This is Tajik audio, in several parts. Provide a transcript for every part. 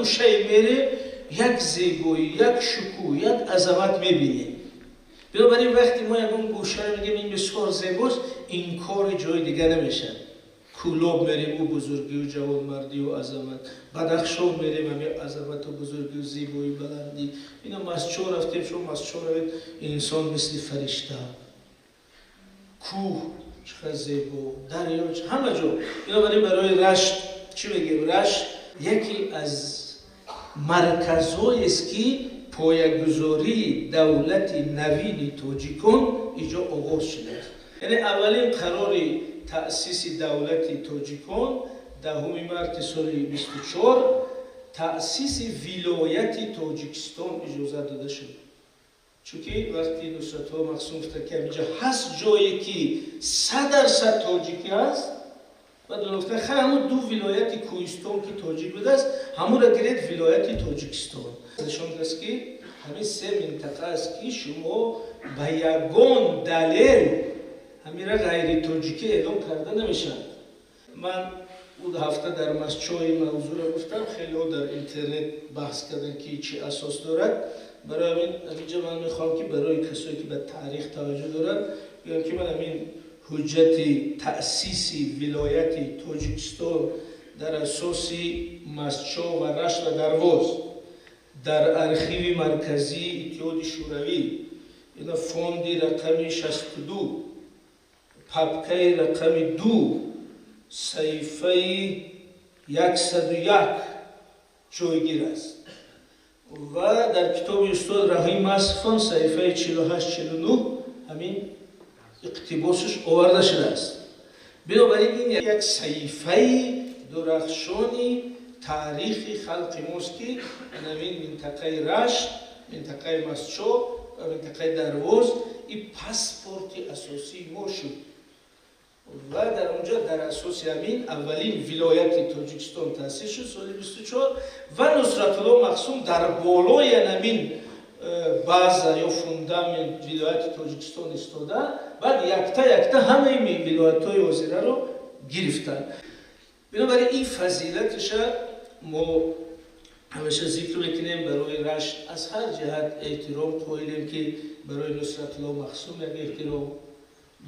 гӯшае мерем, як зебоӣ, як шукӯҳ, як азамат мебинем. Бинобар ин вақте мо ягон гӯшаро мегӯем ин бисёр зебост, инкори ҷои дига намешавад. Кӯлоб мерем, ӯ бузургию ҷавонмардию азамат, Бадахшон мерем, ҳами азамату бузургию зебоию баландӣ. Ина Масчо рафтем, шумо Масчо равед, инсон мисли фаришта, кӯҳ чӣ қадр зебо, дарё, ҳама ҷо. Бинобар ин барои Рашт чӣ мегӯем? Рашт яке аз марказҳоест, ки поягузории давлати навини тоҷикон иҷо оғоз шудааст. Яъне аввалин қарори таъсиси давлати тоҷикон 10 марти соли 24 таъсиси вилояти Тоҷикистон иҷозат дода шуд. Чунки вақти Нусратулло Махсум гуфта, ки ҳаминҷо ҳаст ҷое, ки 100% тоҷикӣ ҳаст, баъд гуфта, хай, ҳамун ду вилояти кӯҳистон, ки тоҷик будааст, ҳамонро гиред вилояти Тоҷикистон. Нишон додааст, ки ҳамин се минтақа аст, ки шумо ба ягон далел ҳамира ғайритоҷикӣ эълон карда намешавад. Ман ӯ ҳафта дар Масчои мавзӯъро гуфтам, хелеҳо дар интернет баҳс карданд, ки чӣ асос дорад. Барои ҳамин ҳаминҷо ман мехоҳам, ки барои касое, ки ба таърих таваҷҷӯҳ доранд, бигӯям, ки ман ҳамин ҳуҷҷати таъсиси вилояти Тоҷикистон дар асоси Масчо ва Рашт ва Дарвоз дар архиви марказии Иттиҳоди Шӯравӣ, ина фонди рақами 62, папкаи рақами 2, саҳифаи 101 ҷойгир аст ва дар китоби устод Раҳим Масфон саҳифаи 48, 49 ҳамин иқтибосаш оварда шудааст. Бинобар ин ин як саҳифаи дурахшони таърихи халқи мост, ки ҳамин минтақаи Рашт, минтақаи Масчо ва минтақаи Дарвоз ин паспорти асосии мо шуд ва дар онҷо дар асоси ҳамин аввалин вилояти Тоҷикистон таъсис шуд соли 24 ва Нусратулло Махсум дар болои ҳамин база ё фундамент вилояти Тоҷикистон истода, баъд якта якта ҳамаи вилоятҳои ҳозираро гирифтанд. Бинобар ин фазилаташа мо ҳамеша зикр мекунем. Барои Рашт аз ҳар ҷиҳат эҳтиром қоилем, ки барои Нусратулло Махсум як эҳтиром,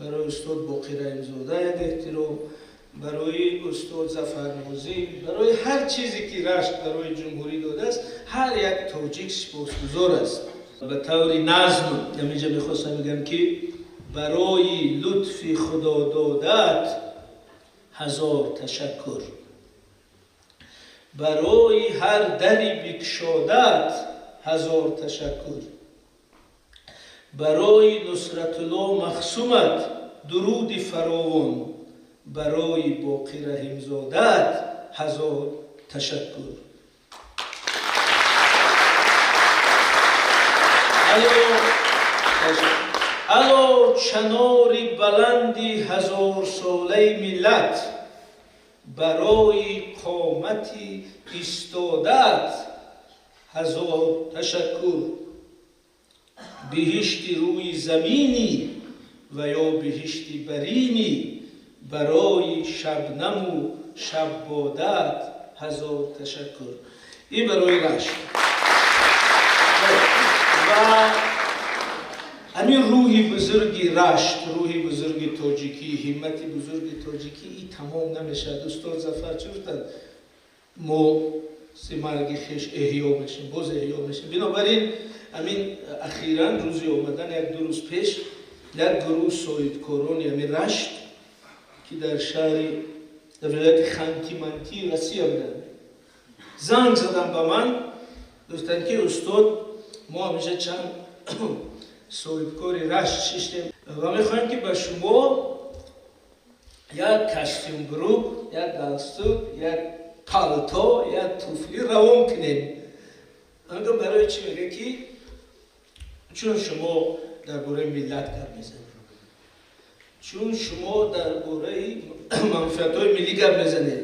барои устод Боқир Раҳимзода як эҳтиром, барои устод Зафар Нозим, барои ҳар чизе, ки Рашт барои ҷумҳурӣ додааст, ҳар як тоҷик сипосгузор аст. Ба таври назм ҳаминҷа мехостам бигӯям, ки барои лутфи худододаат ҳазор ташаккур, барои ҳар дари бикшодаат ҳазор ташаккур, барои Нусратулло Махсумат дуруди фаровон, барои Боқир Раҳимзодаат ҳазор ташаккур. Ало чанори баланди ҳазорсолаи миллат, барои қомати истодаат ҳазор ташаккур. Биҳишти рӯи заминӣ ва ё биҳишти баринӣ, барои шабнаму шаббодаат ҳазор ташаккур. Ин барои Рашт. Ва ҳамин рӯҳи бузурги Рашт, рӯҳи бузурги тоҷикӣ, ҳиммати бузурги тоҷикӣ ин тамом намешавад. Устод Зафар чӣ гуфтанд? Мо си марги хеш эҳё мешем, боз эҳё мешем. Бинобар ин ҳамин ахиран рӯзи омадан, як ду рӯз пеш, як гурӯҳ соҳибкорони ҳамин Рашт, ки дар шаҳри, дар вилояти Ханти-Мантии Россия буданд, занг заданд ба ман, гуфтанд, ки устод, мо ҳамеша чанд соҳибкори Рашт шиштем ва мехоҳем, ки ба шумо як костюм брюк, як галстук, як палто, як туфли равон кунем. Ман барои чӣ? Мега, ки чун шумо дар бораи миллат гап мезанед, чун шумо дар бораи манфиатҳои миллӣ гап мезанед,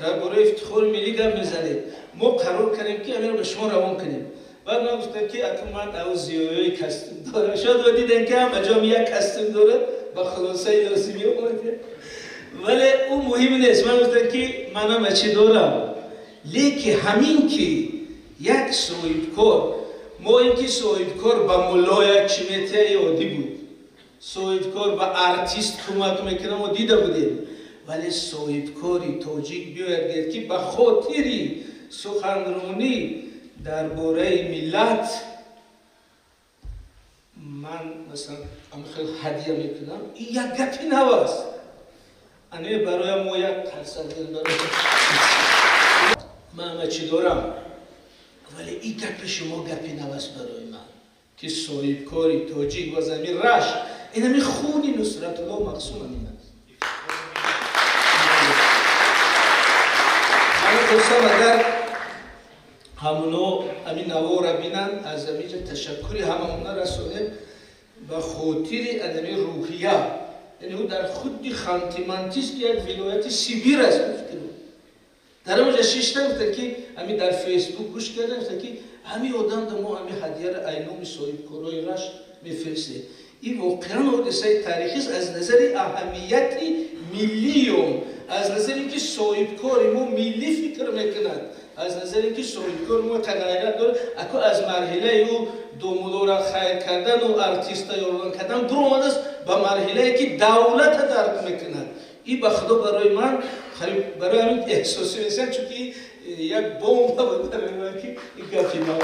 дар бораи ифтихори миллӣ гап мезанед, мо қарор кардем, ки ҳаминро ба шумо равон кунем. Баъд ман гуфтам, ки акун ман ав зиёиҳои костюм дорам, шояд ва дидем, ки ҳама ҷом як костюм дорад, ба хулосаи лозимӣ омадем, вале ӯ муҳим нест. Ман гуфтам, ки ман ҳама чӣ дорам, лекин ҳамин ки Як соҳибкор, мо ин ки соҳибкор ба мулло як чӣ метия, оддӣ буд, соҳибкор ба артист кӯмак мекунад, мо дида будем, вале соҳибкори тоҷик биёяд, гӯяд, ки ба хотири суханронӣ дар бораи миллат ман, масалан, хел ҳадия мекунам, ин як гапи нав аст. Ане барои мо як қарсак. Ман ҳама чӣ дорам, вале ин гапи шумо гапи нав аст барои ман, ки соҳибкори тоҷик ва замин Рашт, инами хуни Нусратулло Мақсум ҳамин аст. Ман хостам, агар ҳамуно ҳамин навора бинанд, аз ҳаминҷа ташаккури ҳамаона расонем ба хотири анами рӯҳия. Яъне ӯ дар худи Ханти-Мансийск, як вилояти Сибир аст, гуфтем, дар онҷа шишта гуфта, ки ҳами дар Фейсбук гӯш карда, гуфта, ки ҳами одам да мо ҳами ҳадияро ай номи соҳибкорои Рашт мефирстем. Ин воқеан ҳодисаи таърихист аз назари аҳамияти миллиюм, аз назари ин ки соҳибкори мо миллӣ фикр мекунад, аз назари ин ки соҳибкори мо ғайрат дорад. Аку аз марҳилаи ӯ домулора хайр кардану артиста ёрдам кардан биромадааст ба марҳилае, ки давлата дарк мекунад. Ин ба худо барои ман, барои ҳамин эҳсосӣ месиям, чунки як бомба буд барои ман, ки ин гапи ман.